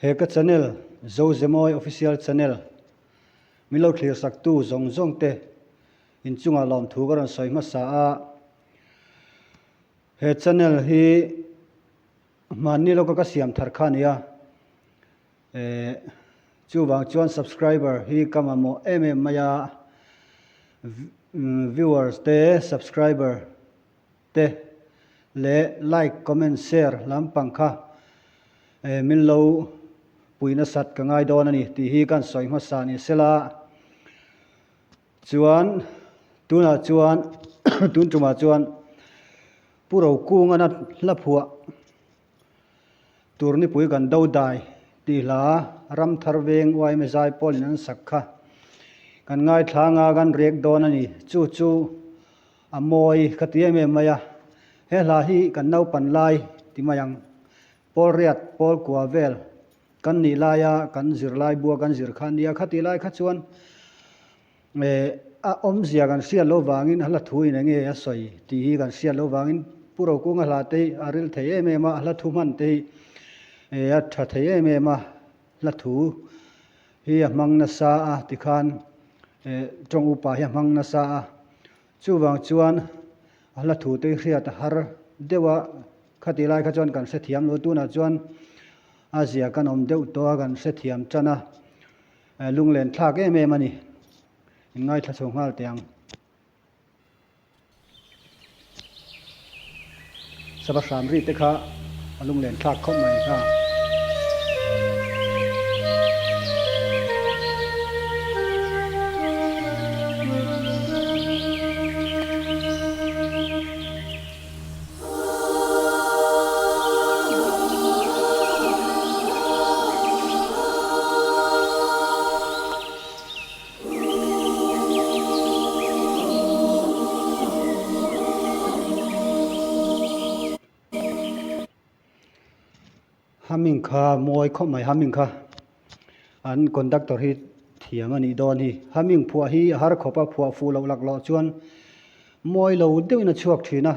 He ka channel Zozemawi Official Channel min lo thlir sak tu zawng zawng te inchungah lawmthu ka rawn sawi hmasa a. He channel hi hmanni lawka ka siam thar kha a ni a, eh chuvang chuan subscriber hi ka mamawh em em mai a, viewers te subscriber te leh like comment share lampang kha eh min lo pui nasat ka ngai dawn a ni tih hi kan sawi hmasa ni sela chuan tunah chuan tun tumah chuan Pu Rokunga na hla phuah tur nipui kan do dai tih hla Ramthar veng uaime zai pawlin an sak kha kan ngaithla anga kan riak dawn a ni. Chu chu a mawi ka ti em em mai a, he hla hi kan naupan lai ti mai ang. Pawl riat, pawl kua vel kan nih laia kan zirlai bua kan zir kha a nia, khatih lai kha chuan A awmzia kan hriat loh vangin a hla thu in enge a sawi tih hi kan hriat loh vangin Pu Rokunga hla te hi a ril thei em em a, a hla thu hman te hi a tha thei em em a, hla thu hi a hmang nasa a tikhan tawng upa hi a hmang nasa a, chuvang chuan a hla thu te hi hriat a har deuh a, khatih lai kha chuan kan hrethiam lo tunah chuan a zia kan awm deuh tawh a kan hrethiam tan a. Lunglen thlak em em a ni. In ngaithla chho nghal teh ang. Sava hram ri te kha a lunglen thlak khawp mai kha. Humming kha mawi khawp mai humming kha an conductor hi thiam a nih dawn hi humming phuah hi a har khawp a phuah fuh loh laklawh chuan mawi lo deuhin a chhuak thin a.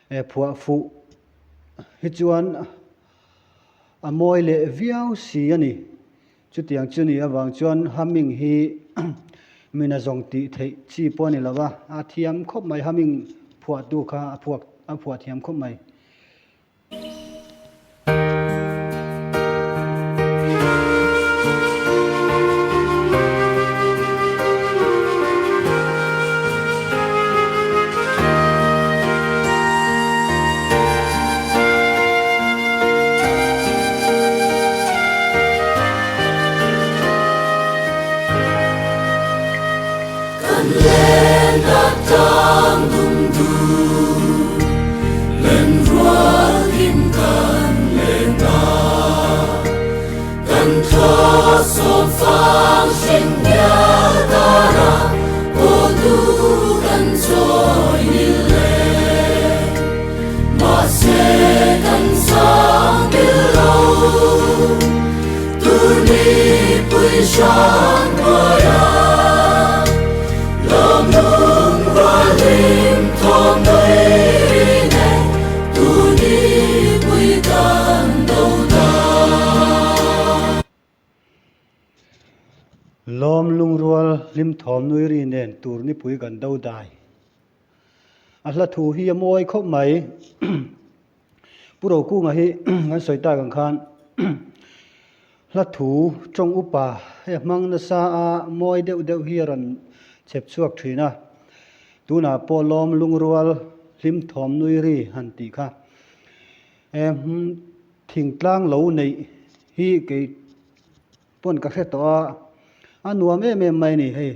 E phuah fuh hi chuan a mawi leh viau si a ni. Chutiang chu ni avang chuan humming hi mina zawng tih theih chi pawh a ni lo va, a thiam khawp mai humming phuahtu kha a phuak a phuah thiam khawp mai. Kan len atang dum du Len rual him kan len ta Kan thla sawm fang hring bial tara Aw tu kan chawi ni le Mahse kan sang bil lo Turni pui hran hnuaiah Lawm lung rual hlim thawm nui ri nen Turni pui kan do ta. Lawm lungrual hlim thawm nui ri nen turni pui kan do dai. A hla thu hi a mawi khawp mai. Pu Rokunga hi kan sawi tak ang khan hla thu tawng upa hei a hmang nasa a, mawi deuh deuh hi a rawn chhep chhuak thin a. Tunah pawh lawm lungrual hlim thawm nui ri han tih kha thingtlang lo neih hi kei pawn ka hre tawh a, a nuam em em mai a ni hei.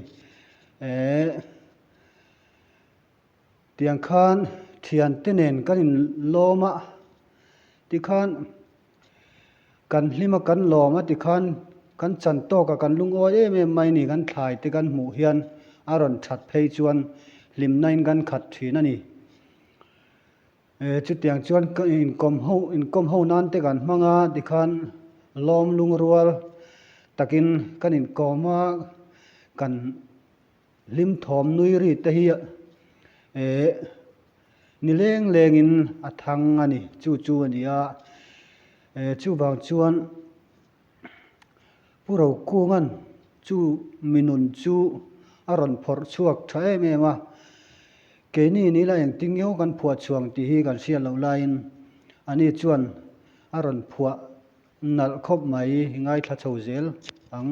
Tiang khan thiante nen kan in lawm a tikhan kan hlim a kan lawm a tikhan kan chan tawk a kan lungawi em em mai ni kan thlai te kan hmuh hian a rawn that phei chuan hlimna in kan khat thin a ni. Chutiang chuan inkawm ho inkawm ho nan te kan hmang a tikhan lawm lungrual takin kan inkawm a kan. Hlim thawm nui ri te hi eh ni leng lengin a thang a ni, chu chu a ni a, eh chuvang chuan. Pu Rokunga'n chu mi nun chu a rawn phawrh chhuak tha em em a, keini nila engtin nge kan phuah chhuang tih hi kan hriat loh laiin ani chuan a rawn phuah nalh khawp mai ngaithla chho zel ang.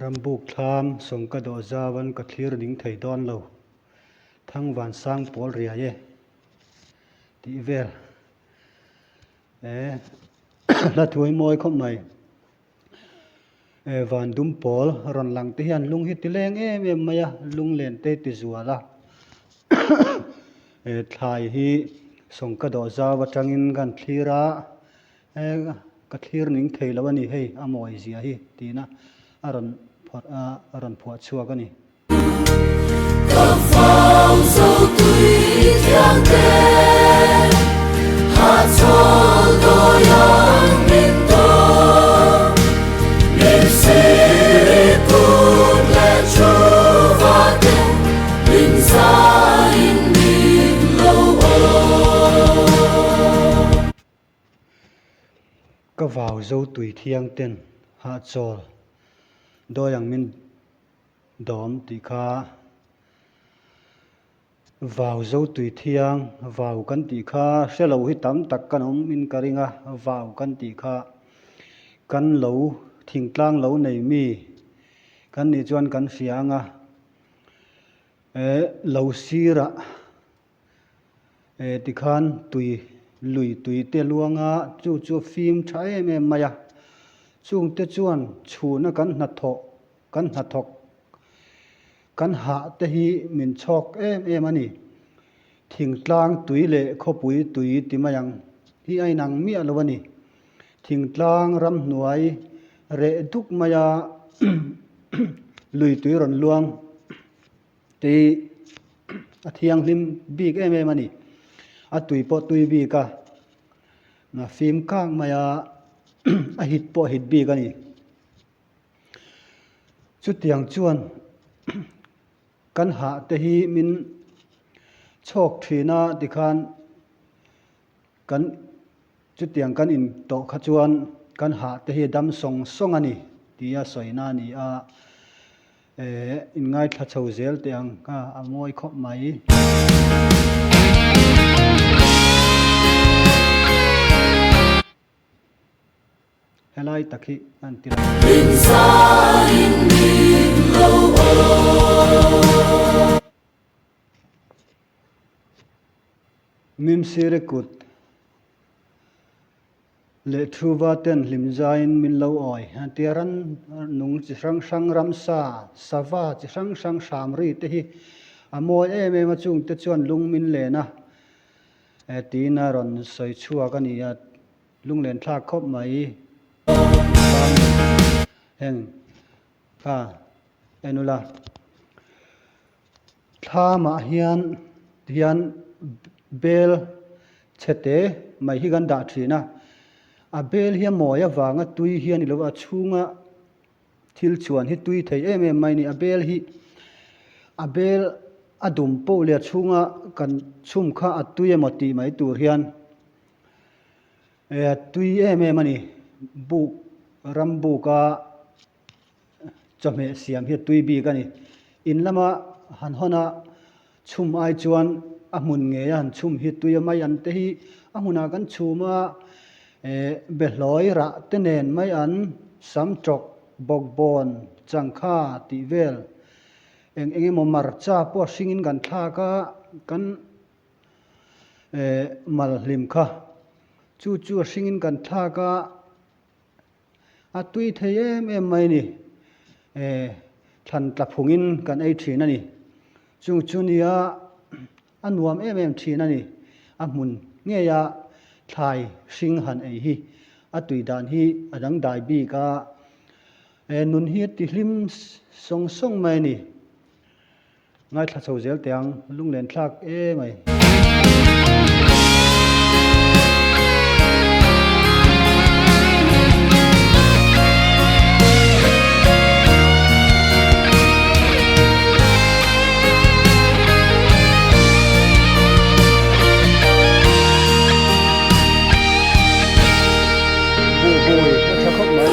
Rambuk thlam sawng ka dawh zauan ka thlir ning thei dawn lo. Thangvan sang pawl riai e tih vel e hla thuai mawi khawp mai. Van dum pawl rawn lang te hian lung hi ti leng em em mai a, lung len te ti zual a. Thlai hi sawngka dawh zau atangin kan thlir a, ka thlir ning thei lo a ni hei a mawi zia hi tiin a rawn phawrh a, a rawn phuah chhuak a ni. Ka vau zo tui thiang te, hahchawl dawi ang min dawm. Min siri kut leh thu va te, min zaiin min lo awm. Ka vau zo tui thiang ten hahchawl dawi ang min Dawm tih kha vau zo tui thiang vau kan tih kha hre lo hi tam tak kan awm in ka ring a, vau kan tih kha kan lo thingtlang lo nei mi kan nih chuan kan hria ang a, eh lo sirah eh tikhan tui lui tui te luang a chu chu fim tha em em mai a, chungte chuan chhuna kan hnathawh Kan hnathawk, kan hah te hi min chhawk em em a ni. Thingtlang tui leh khawpui tui ti mai ang hi a inang miah lo a ni. Thingtlang ramhnuai reh duk maia lui tui rawn luang te hi a thianghlim bik em em a ni. A tui pawh tui bik a, fim kak maia a hit pawh a hit bik a ni. Chutiang chuan kan hah te hi min chhawk thin a tikhan kan chutiang kan in tawh kha chuan kan hah te hi a dam sawng sawng a ni tia sawina a ni a, eh inngaithla chho zel teh ang kha a mawi khawp mai. Helai tak hi an ti lo. Mimsire kut leh thuva ten hlim zaiin min lo awi a tia ran nung chi hrang hrang ramsa sava chi hrang hrang hram ri te hi a mawi em em a chungte chuan lung min len a tiin a rawn sawi chhuak a ni a. Lunglen thlak khawp mai heng kha en ula thlamah hian tihian bel chhe te mai hi kan dah thin a, a bel hi a mawi avanga tui hi a ni lo a chhunga thil chhuan hi tui thei em em mai a ni a bel hi a bel a dum poh leh a chhunga kan chhum kha a tui emaw tih mai tur hian. A tui em em a ni. Buk ram buka chawhmeh siam hi a tui bik a ni. In lama han hawn a chhum ai chuan a hmun ngei a han chhum hi tui a mai an te hi a hmunah kan chhum a eh behlawi rah te nen mai an sam tawk bawkbawn changkha tih vel eng eng emaw marcha pawh a hringin kan thlak a kan Eh mal hlim kha chu chu a hringin kan thlak a, a tui thei em em mai a ni. Eh thlan tla phungin kan ei thin a ni. Chung chu nia a nuam em em thin a ni. A hmun ngeia thlai hring han ei hi. A tui dan hi a dangdai bik a, nun hi a ti hlim sawng sawng mai a ni. Ngaithla chho zel teh ang, lunglen thlak e mai. Buhbui a tha khawp mai.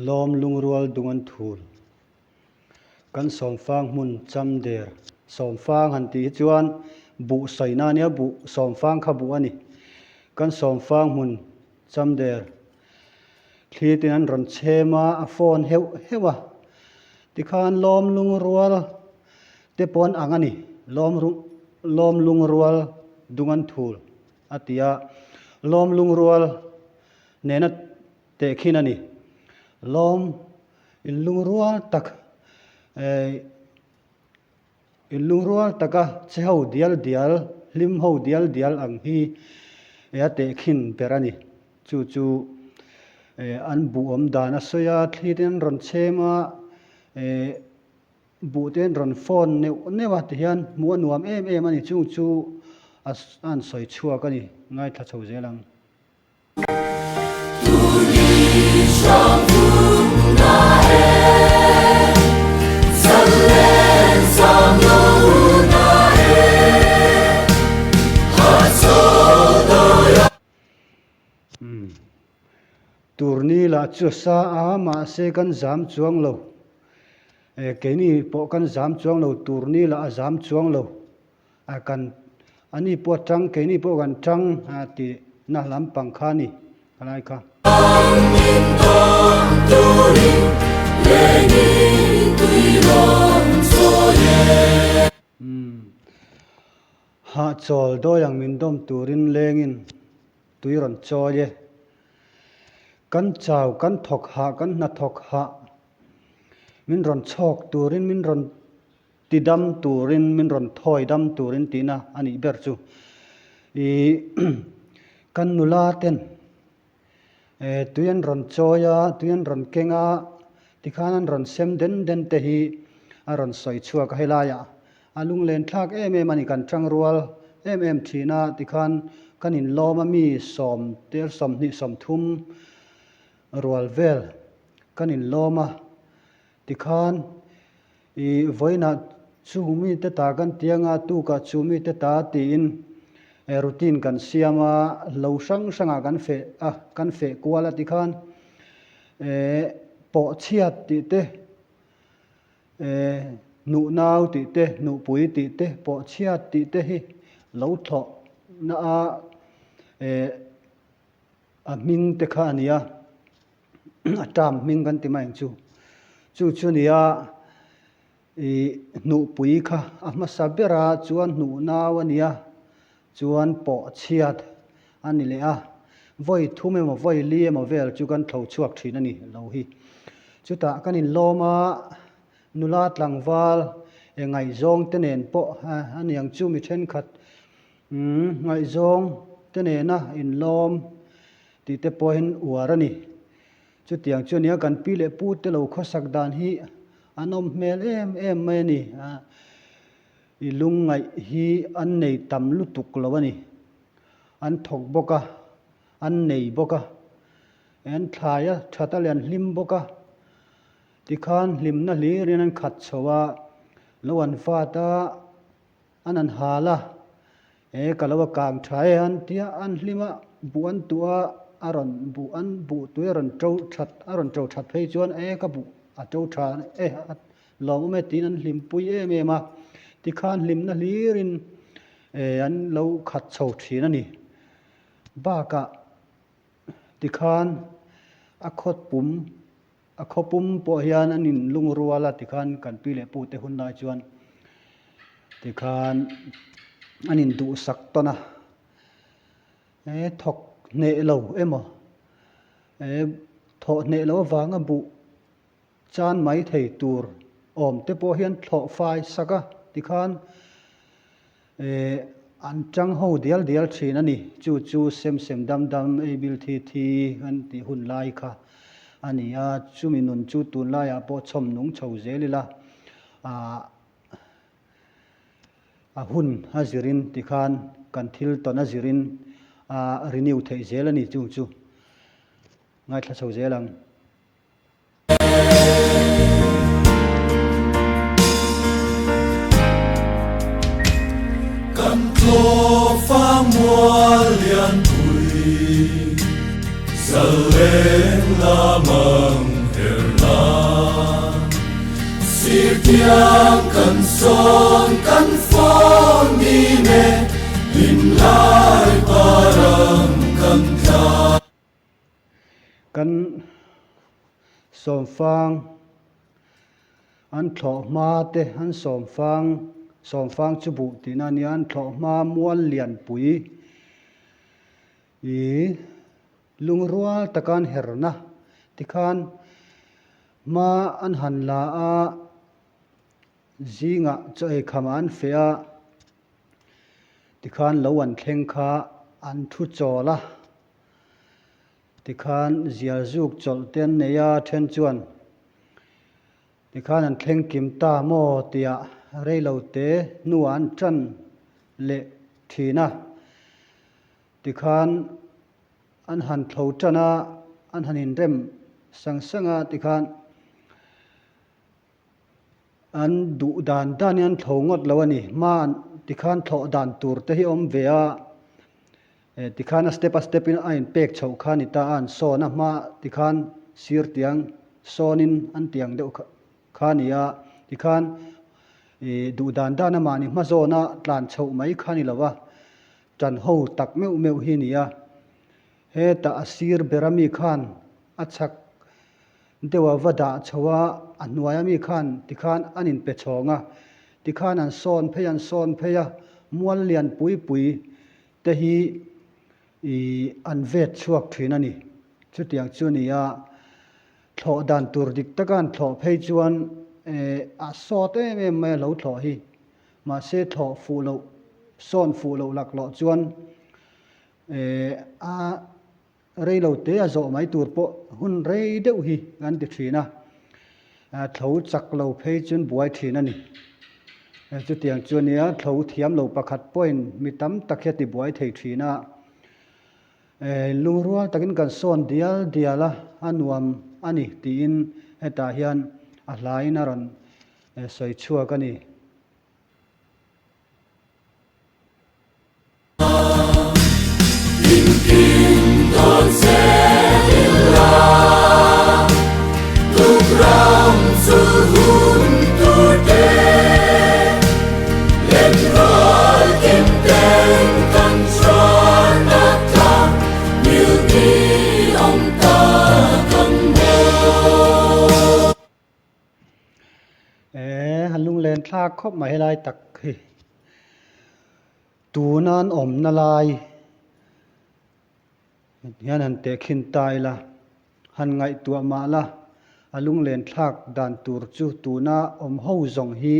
Lawm lungrual dung an thul. Kan sawmfang hmun cham der. Sawmfang han tih hi chuan buh sawi na a nia, buh sawmfang kha buh a ni. Kan sawmfang hmun cham der. Thli tin an rawn chhem a, a phone heuh heuh a. Tikhan lawm lungrual te pawh an ang a ni. Lawm lawm lungrual dung an thul a ti a. Lawm lungrual nena tehkhin a ni. Lawm in lungrual tak eh in lungrual taka che ho dial dial, hlim ho dial dial ang hi a tehkhin ber a ni. Chu chu eh an buh awm dan a sawi a, thli te an rawn chhem a, eh buh te an rawn phone neuh neuh a tihian hmuh a nuam em em a ni. Chung chu a an sawi chhuak a ni, ngaithla chho zel ang. Turni lah chu a sa a, mahse kan zam chuang lo. Keini pawh kan zam chuang lo, turni lah a zam chuang lo. A kan a ni pawh a tang, keini pawh kan tang a tih na lampang kha a ni ka lai kha. Umm hahchawl dawi ang min dawm turin lengin tui rawn chawi e. Kan chau kan thawk hah kan hnathawk hah min rawn chhawk turin min rawn Ti dam turin min rawn thawi dam turin tihna a nih ber chu. Ih kan nula ten tui an rawn chawi a, tui an rawn keng a, tikhan an rawn sem den den te hi a rawn sawi chhuak a helaiah a lunglen thlak em em a ni kan tangrual em em thin a tikhan kan inlawm a mi sawm tel 20 30 rual vel kan inlawm a tikhan I vawiinah chu mite ta kan ti anga tukah chu mite ta tiin routine kan siam a, lo hrang hrangah kan feh a, kan feh kual a tikhan pawh chhiat tih te, hnuh nau tih te, hnuhpui tih te, pawh chhiat tih te hi lo thlawh na a a hming te kha a ni a. a term hming kan ti mai ang chu. Chu chu nia ih hnuhpui kha a hmasa ber a chuan hnuh nau a nia chuan pawh chhiat a ni leh a, vawi thum emaw vawi li emaw vel chu kan thlo chhuak thin a ni lo hi. Chutah kan inlawm a nula tlangval eng ngaihzawng te nen pawh a niang chu mi thenkhat umm ngaihzawng te nena inlawm Tih te pawhin uar a ni. Chutiang chu ania kan pi leh pu te lo khawsak dan hi an awm hmel em em mai a ni. I lungngaih hi an nei tam lutuk lo a ni. An thawk bawk a, an nei bawk a, an thlai a that a leh an hlim bawk a. Tikhan hlimna hlirin an khat chho a, lo an vat a, an an hal a, e ka lo a kang tha e an tia, an hlim a, buh an tuah a, a rawn buh an buh tui a rawn to that a rawn to that phei chuan e ka buh a to tha e a lawmawm e tiin an hlimpui em em a, tikhan hlimna hlirin e an lo khat chho thin a ni. Bakah tikhan a khawt pum A khaw pum pawh hian an in lungrual a tikhan kan pi leh pu te hun lai chuan tikhan an in duhsak tawn a, e thawk hneh lo emaw e thawh hneh loh avanga buh chan mai thei tur awm te pawh hian thlawh fai sak a tikhan E, an tang ho dial dial thin a ni. Chu chu sem sem dam dam, ei bil thi thi kan tih hun lai kha a ni a. Chumi nun chu tunlaiah pawh chhawm nung chho zel ila, a, a hun a zirin tikhan kan thil tawn a zirin a renew theih zel a ni chung chu. Ngaithla chho zel ang. Kan tlawfa mual lianpui zaleng lamang her nan Sirtiang kan sawn kan fawn ni me hlimlai parang kan tla. Kan sawmfang an thlawh hma te an sawmfang sawmfang chu buh tihna a nia an thlawh hma mual lianpui ih lungrual taka an herna tikhan hma an han la a zingah chaw ei khamah an feh a tikhan lo an thleng kha an thu chawl a. Tikhan zial zuk chawlh te an nei a, then chuan tikhan an thleng kim ta maw tia reilo te hnuah an tan leh thin a. Tikhan an han thlo tan a, an han inrem sang sang a tikhan an duh dan dan hi an thlo ngawt lo a ni. Hma tikhan thlawh dan tur te hi a awm ve a. Eh tikhan a step a step in a in pek chhoh kha ni ta a an sawn a hma tikhan sir tiang sawn in an tiang deuh kha ni a tikhan ih duh dan dan a mahni hma zawn a tlan chhoh mai kha ni lo a tan ho tak meuh meuh hi ni a hetah a sir ber a mi khan a chhak deuh a va dah chho a a hnuai a mi khan tikhan an in pe chhawng a tikhan an sawn phei an sawn phei a mual lian pui pui te hi ih an vet chhuak thin a ni. Chutiang chu a ni a, thlawh dan tur dik taka an thlawh phei chuan eh a sawt em em mai a lo thlawh hi. Mahse thlawh fuh loh, sawn fuh loh laklawh chuan eh a Rei lo te a zawh mai tur pawh hun rei deuh hi kan ti thin a, thlo chak lo phei chuan buai thin a ni. Chutiang chu a nia, thlo thiam lo pakhat pawhin mi tam tak hi a ti buai thei thin a, lungrual takin kan sawn dial dial a, a nuam a ni tiin hetah hian a hlain a rawn sawi chhuak a ni. Eee han lunglen thlak khawp mai helai tak hi. Tuna an awmna lai hian han tehkhin ta ila, han ngaihtuah mah la, a lunglen thlak dan tur chu tuna awm ho zawng hi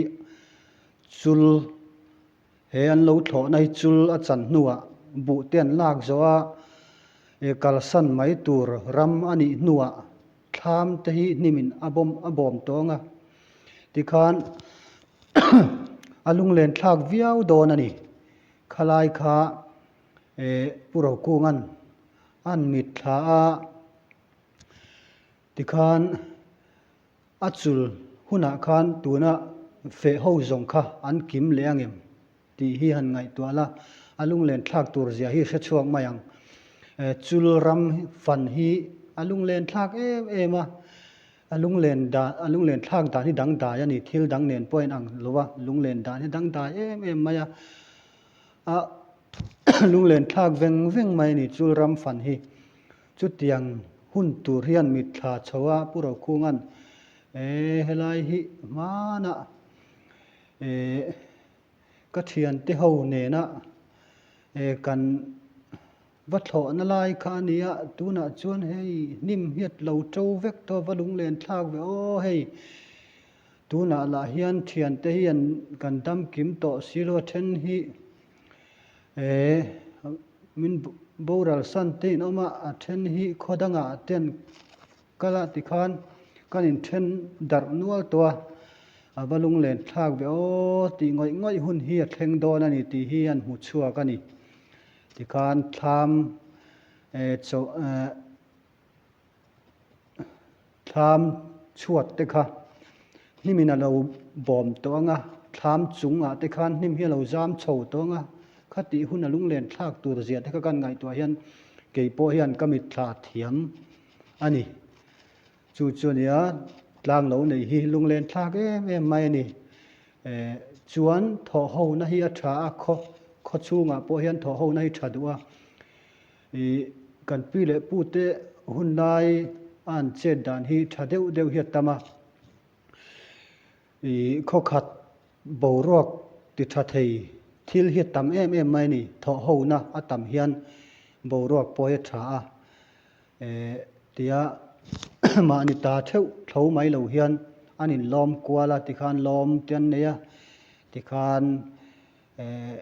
chul, he an lo thlawhna hi chul a chan hnuah buh te an lak zawh a, kalsan mai tur ram a nih hnuah Thlam te hi hnimin a bawm a bawm tawng a, tikhan A lunglen thlak viau dawn a ni. Khalai kha Pu Rokunga'n an mitthla a tikhan a chul hunah khan tuna feh ho zawng kha an kim leh ang em tih hi han ngaihtuah la, a lunglen thlak tur zia hi hre chhuak mai ang. Chul ram fan hi a lunglen thlak em em a, A lunglen dan, a lunglen thlak dan hi dangdai a ni, thil dang nen pawh a inang lo a, lunglen dan hi dangdai em em mai a, a lunglen thlak veng veng mai a ni chul ram fan hi. Chutiang hun tur hian mitthla chho a Pu Rokhunga'n e helai hi hmanah e ka thiante ho nena e kan Va thlawhna lai kha a nia, tunah chuan hei hnim hiat lo to vek tawh va lunglen thlak ve aw hei. Tunah lah hian thiante hi an kan dam kim tawh si lo a then hi eh min boral san te in awm a, a then hi khaw dangah te an kal a tikhan kan inthen darh nual tawh a, a va lunglen thlak ve aw tih ngawih ngawih hun hi a thleng dawn a ni tih hi an hmu chhuak a ni. Tikhan thlam chaw thlam chhuat te kha hnimin a lo bawm tawh ang a, thlam chungah te khan hnim hi a lo zam chho tawh ang a, khatih hun a lunglen thlak tur zia te kha kan ngaihtuah hian kei pawh hian ka mitthla thiam a ni. Chu chu a nia, tlang lo neih hi lunglen thlak em em mai a ni. Chuan thawhhona hi a tha a, khaw khaw chhungah pawh hian thawhhona hi tha duh a. Ih kan pi leh pu te hun lai a an chet dan hi tha deuh deuh hi a tam a. Ih khaw khat boruak ti tha thei thil hi a tam em em mai a ni. Thawhhona a tam hian boruak pawh hi a tha a. Eh tia mahni ta theuh tho mai lo hian an inlawm kual a tikhan lawm te an nei a tikhan eh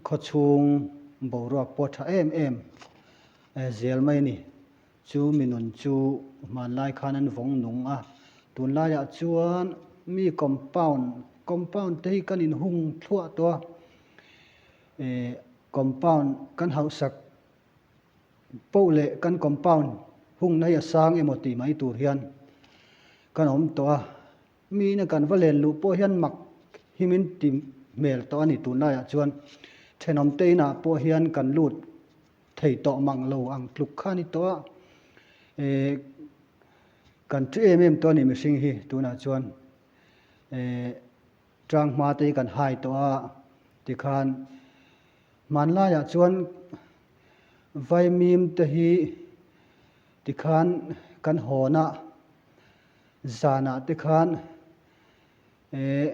khawchhung boruak pawh tha em em zel mai a ni. Chu mi nun chu hmanlai khan an vawng nung a, tunlaiah chuan mi compound compound te hi kan inhung thluah tawh a, eh compound kan hauhsak Poh leh kan compound hungna hi a sang emaw tih mai tur hian kan awm tawh a, miin a kan va len luh pawh hian mak hi min ti hmel tawh a ni tunlaiah chuan thenawm te inah pawh hian kan lut thei tawh mang lo ang tluk kha a ni tawh a, eh kan thu em em tawh a ni mihring hi tunah chuan eh tang hma te hi kan hai tawh a tikhan Hmanlaiah chuan vaimim te hi tikhan kan hawn a, zanah te khan eh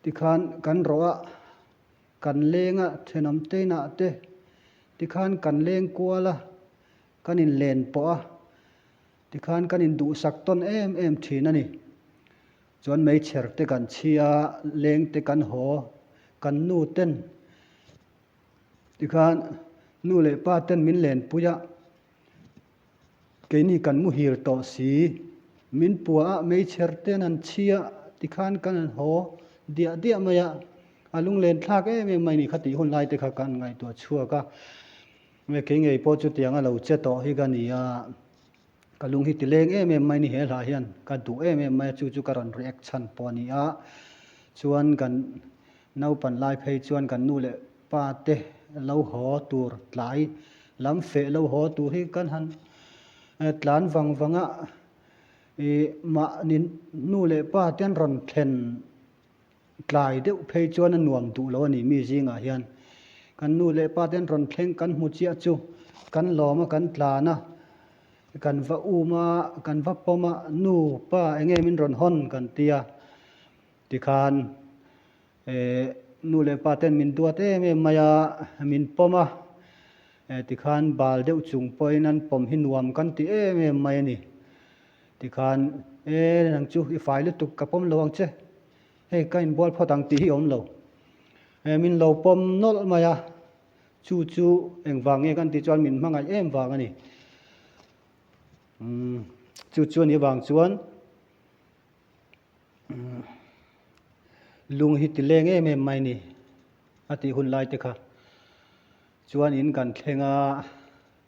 tikhan kan rawh a, kan leng a thenawm te inah te tikhan kan leng kual a, kan inlen pawh a, tikhan kan induhsak tawn em em thin a ni. Chuan meichher te kan chhi a, leng te kan haw, kan nu ten tikhan nu leh pa ten min lenpui a, keini kan muhil tawh si, min pua a, meichher ten an chhi a tikhan kan han haw diah diah mai a, a lunglen thlak em em mai ni kha tih hun lai te kha kan ngaihtuah chhuak a, kei ngei pawh chutiang a lo che tawh hi ka ni a. Ka lung hi ti leng em em mai ni he hla hian ka duh em em mai a chu chu ka rawn react chhan pawh a ni a chuan kan naupan lai phei chuan kan nu leh pa te lo haw tur tlai lam feh lo haw tur hi kan han tlan vang vang a ih mahni nu leh pa te an rawn thlen Tlai deuh phei chuan a nuam duh lo a ni mi zingah hian. Kan nu leh pa te an rawn thleng kan hmu chiah chu kan lawm a kan tlan a, kan va um a, kan va pawm a, nu pa enge min rawn hawn kan ti a. Tikhan eh nu leh pa ten min duat em em mai a, min pawm a, eh tikhan bal deuh chung pawhin an pawm hi nuam kan ti em em mai a ni. Tikhan, E, nang chu i fai lutuk, ka pawm lo ang che. Hei, ka inbual phawt ang tih hi awm lo. E, min lo pawm nawlh mai a, chu chu engvang nge kan tih chuan min hmangaih em vang a ni. Umm, chu chu a nih avang chuan, umm, Lung hi ti leng em em mai ni a tih hun lai te kha chuan in kan thleng a,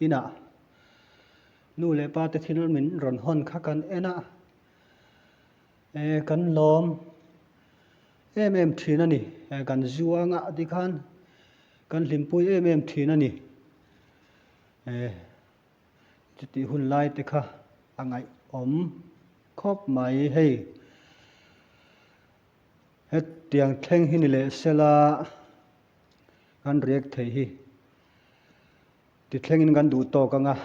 inah nu leh pa te thil min rawn hawn kha kan en a, e kan lawm em em thin a ni, kan zuang ah tikhan kan hlimpui em em thin a ni. E chutih hun lai te kha a ngaihawm khawp mai hei. Hetiang thleng hi ni leh sela kan react thei hi ti thlengin kan duh tawk ang a,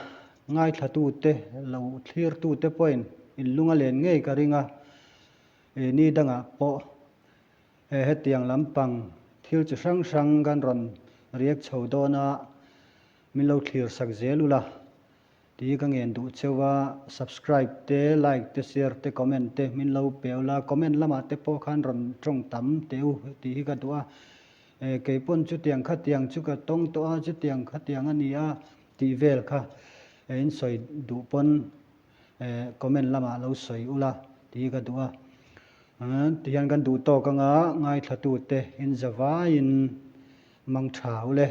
ngaithlatute lo thlirtute pawhin in lung a len ngei ka ring a, e ni dangah pawh he hetiang lampang thil chi hrang hrang kan rawn react chho dawn a, min lo thlir sak zel ula. Tih ka ngen duh cheu a, subscribe te, like te, share te, comment te min lo pe ula, comment lamah te pawh khan rawn tawng tam teh u tih hi ka duh a, e kei pawn chutiang khatiang chu ka tawng tawh a, chutiang khatiang a ni a tih vel kha e in sawi duh pawn e comment lamah lo sawi ula tih hi ka duh a, tihian kan duh tawk anga ngaithlatute in zavaiin mang tha ule.